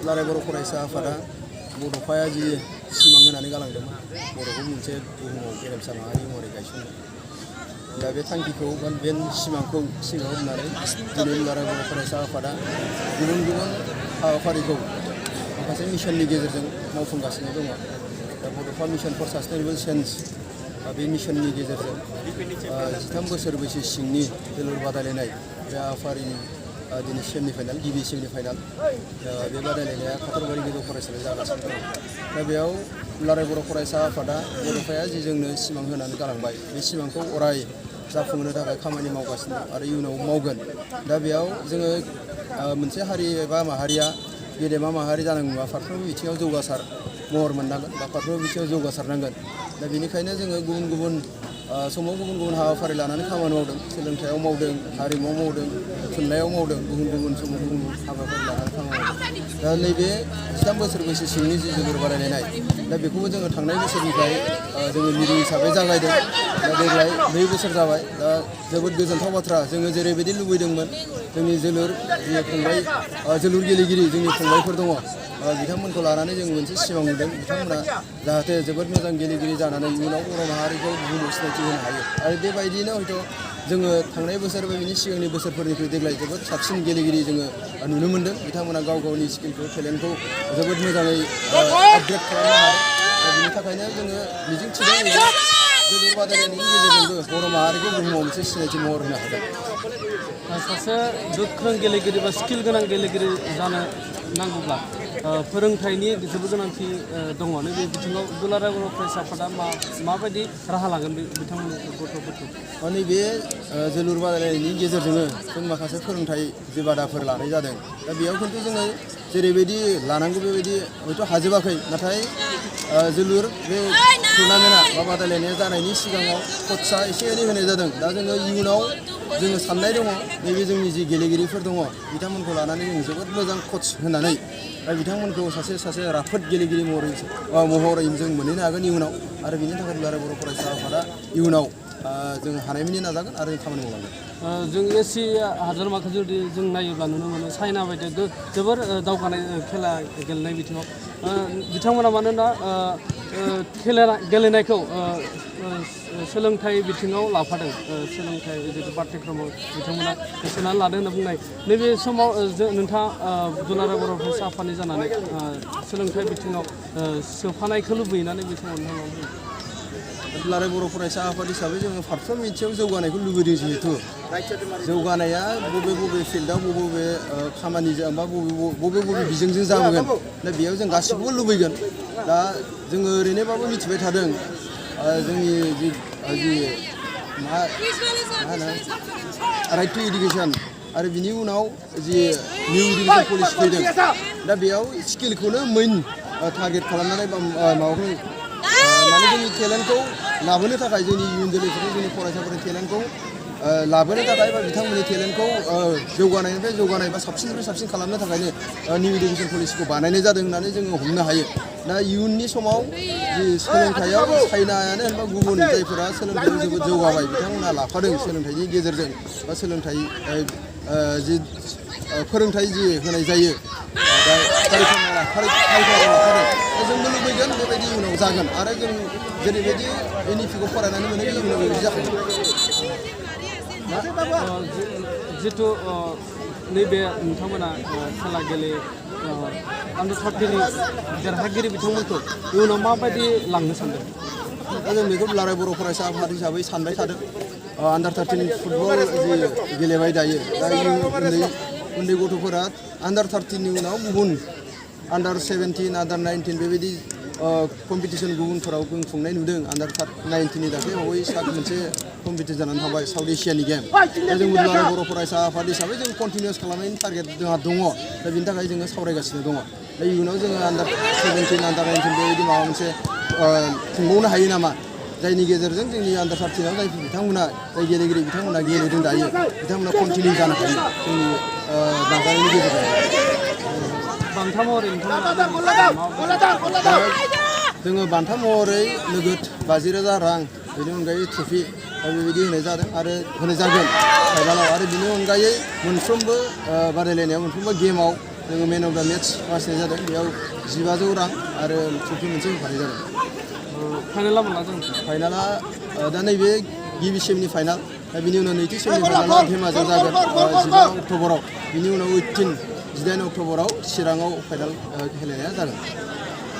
दुलाराय बर' फरायसा आफादा बड'फाया जि सिमां होनानै गालांदोंमोन बर'खौ मोनसे बुहुमाव गेरेमसा माहारि महरै गायसननो दा बे थांखिखौ बा बे सिमांखौ सिगाङाव होनानै दिनै दुलाराय बर' फरायसा आफादा गुबुन गुबुन हाबाफारिखौ माखासे मिशननि गेजेरजों मावफुंगासिनो दङ दा बड'फा मिशन फर सास्टेनेबल चेन्ज बे मिशननि गेजेरजों 13 बोसोर बैसो सिंनि जोलुर बादायलायनाय बे हाबाफारिनि दिनै सेमि फाइनाल गिबि सेमि फाइनाल बे बादायलायनाया खाथरबारि गोजौ फरायसालियाव जागासिनो दङ दा बेयाव दुलाराय बर' फरायसा आफादा बड'फाया जि जोंनो सिमां होनानै गालांबाय बे सिमांखौ अराय जाफुंहोनो थाखाय खामानि मावगासिनो दं आरो इयुनाव मावगोन दा बेयाव जोङो मोनसे हारि एबा माहारिया गेदेमा माहारि जानांगौबा फारफ्रोमबो बिथिङाव जौगासार महर मोननांगोन बा फारफ्रोमबो बिथिङाव जौगासारनांगोन दा बेनिखायनो जोङो गुबुन गुबुन समाव गुबुन गुबुन हाबाफारि लानानै खामानि मावदों सोलोंथायाव मावदों हारिमुआव मावदों थुनलाइयाव मावदों गुबुन गुबुन समाव गुबुन गुबुन हाबाफारि लानानै खामानि मावदों दा नैबे 13 बोसोर बैसो सिंनि जि जोलुर बादायलायनाय दा बेखौबो जोङो थांनाय बोसोरनिफ्राय जोङो मिरु हिसाबै जागायदों दा देग्लाय 2 बोसोर जाबाय दा जोबोद गोजोनथाव बाथ्रा जोङो जेरैबायदि लुबैदोंमोन जोंनि जोलुर फंबाय जोलुर गेलेगिरि जोंनि फंबायफोर दङ बिथांमोनखौ लानानै जों मोनसे सिमां नुदों बिथांमोना जाहाथे जोबोद मोजां गेलेगिरि जानानै इयुनाव बर' माहारिखौ बुहुमाव सिनायथि होनो हायो आरो बेबायदियैनो हयथ' जोङो थांनाय बोसोर बा बिनि सिगांनि बोसोरफोरनिख्रुइ देग्लाय जोबोद साबसिन गेलेगिरि जोङो नुनो मोन्दों बिथांमोना गाव गावनि स्किलखौ टेलेन्टखौ जोबोद मोजाङै आपग्रेड खालामनो हादों दा बिनि थाखायनो जोङो मिजिं थिदों जोलुर बादायलायनायनि गेजेरजोंबो बर' माहारिखौ बुहुमाव मोनसे सिनायथि महर होनो हागोन सासे गोख्रों गेलेगिरि बा स्किल गोनां गेलेगिरि जानो नांगौब्ला फोरोंथाइनि जोबोद गोनांथि दङ नैबे बिथिङाव दुलाराय बर' फरायसा आफादा माबायदि राहा लागोन बिथांमोननि गथ'फोरखौ नैबे जोलुर बादायलायनायनि गेजेरजोंनो जों माखासे फोरोंथाइ जि बादाफोर लानाय जादों दा बेयाव खिन्थु जोङो जेरैबायदि लानांगौ बेबायदि हयथ' हाजोबाखै नाथाय जोलुर बे टुर्नामेन्टआ बा बादायलायनाया जानायनि सिगाङाव क'चआ एसे एनै होनाय जादों दा जोङो इयुनाव जोङो साननाय दङ नैबे जोंनि जि गेलेगिरिफोर दङ बिथांमोनखौ लानानै जों जोबोद मोजां क'च होनानै दा बिथांमोनखौ सासे राफोद गेलेगिरि महरै जों मोनहैनो हागोन इयुनाव आरो बिनि थाखाय दुलाराय बर' फरायसा आफादा इयुनाव जों हानायमानि नाजागोन आरो खामानि मावलांगोन जों एसिया हादोरमाखौ जुदि जों नायोब्ला नुनो मोनो चाइना बायदि जोबोर दावगानाय खेला गेलेनाय बिथिङाव बिथांमोना मानोना गेलेनायखौ सोलोंथाइ बिथिङाव लाफादों सोलोंथाइ जितु पाठ्यक्रमाव बिथांमोना सोनानै लादों होनना बुंनाय नैबे समाव नोंथाङा दुलाराय बर' फरायसा आफादनि जानानै सोलोंथाइ बिथिङाव सोफानायखौ लुबैयोना नैबे समाव नोंथाङा दुलाराय बर' फरायसा आफाद हिसाबै जोङो फारफ्रोम बिथिङाव जौगानायखौ लुबैदों जिहेतु जौगानाया बबे फिल्डआव बबे खामानिजों बा बबे बिजोंजों जाबोगोन दा बेयाव जों गासिखौबो लुबैगोन दा जोङो ओरैनोबाबो मिथिबाय थादों जोंनि मा होनो राइट टु इडुकेसन आरो बिनि उनाव जि निउ इडुकेसन पलिसि फैदों दा बेयाव स्किलखौनो मेइन टारगेट खालामनानै माबाखौ माने जोंनि टेलेन्टखौ लाबोनो थाखाय जोंनि इयुन जोलैफोरनि जोंनि फरायसाफोरनि टेलेन्टखौ लाबोनो थाखाय बा बिथांमोननि टेलेन्टखौ जौगानायनिफ्राय जौगानाय बा साबसिननिफ्राय साबसिन खालामनो थाखायनो निउ इडुकेसन पलिसिखौ बानायनाय जादों होननानै जोङो हमनो हायो दा इयुननि समाव जि सोलोंथाइयाव चाइनायानो होनबा गुबुन जायफोरा सोलोंथाइयाव जोबोद जौगाबाय बिथांमोना लाफादों सोलोंथाइनि गेजेरजों बा सोलोंथाइ जि फोरोंथाइ जि होनाय जायो दा फारिखान्थि लाफादों जोंबो लुबैगोन बेबायदि इयुनाव जागोन आरो जों जेरैबायदि एनइपिखौ फरायनानै मोनो इयुनाव बेबायदि जागोन जितु नैबे नोंथांमोना खेला गेले आन्डार 13नि देरहागिरि बिथांमोनखौ इयुनाव माबायदि लांनो सानदों दा जों बेखौ दुलाराय बर' फरायसा आफाद हिसाबै सानबाय थादों आन्डार 13 फुटबल जि गेलेबाय दायो दा उन्दै गथ'फोरा आन्डार 13नि उनाव गुबुन आन्डार 17 आन्डार 19 बेबायदि कम्पिटिसन गुबुनफोराव जों खुंनाय नुदों आन्डार 19नि दाख्लै बावै मोनसे कम्पिटिसन जानानै थांबाय साउथ एसियानि गेम दा जों दुलाराय बर' फरायसा आफाद हिसाबै जों कन्टिनिउस खालामनायनि टारगेट जोंहा दङ दा बिनि थाखाय जोङो सावरायगासिनो दङ दा इयुनाव जोङो आन्डार 17 आन्डार 19 बेबायदि माबा मोनसे खुंबावनो हायो नामा जायनि गेजेरजों जोंनि आन्डार 13आव जायफोर बिथांमोना जाय गेलेगिरि बिथांमोना गेलेदों दायो बिथांमोना कन्टिनिउ जानो हायो जोंनि नाजानायनि गेजेरजों बान्था महरै जोङो बान्था महरै नोगोद 50,000 रां बेनि अनगायै ट्रफि दा बेबायदि होनाय जादों आरो होनाय जागोन फाइनालाव आरो बिनि अनगायै मोनफ्रोमबो बादायलायनायाव मोनफ्रोमबो गेमाव जोङो मेन अफ दा मेट्च बासिनाय जादों बेयाव 1500 रां आरो ट्रफि मोनसे होफानाय जादों फाइनाला माला जागोन फाइनाला दा नैबे गिबि सेमनि फाइनाल दा बिनि उनाव नैथि सेमनि फाइनाला धेमाजियाव जागोन 15 अक्ट'बराव बिनि उनाव 18 अक्ट'बराव चिराङाव फाइनाल गेलेनाया जागोन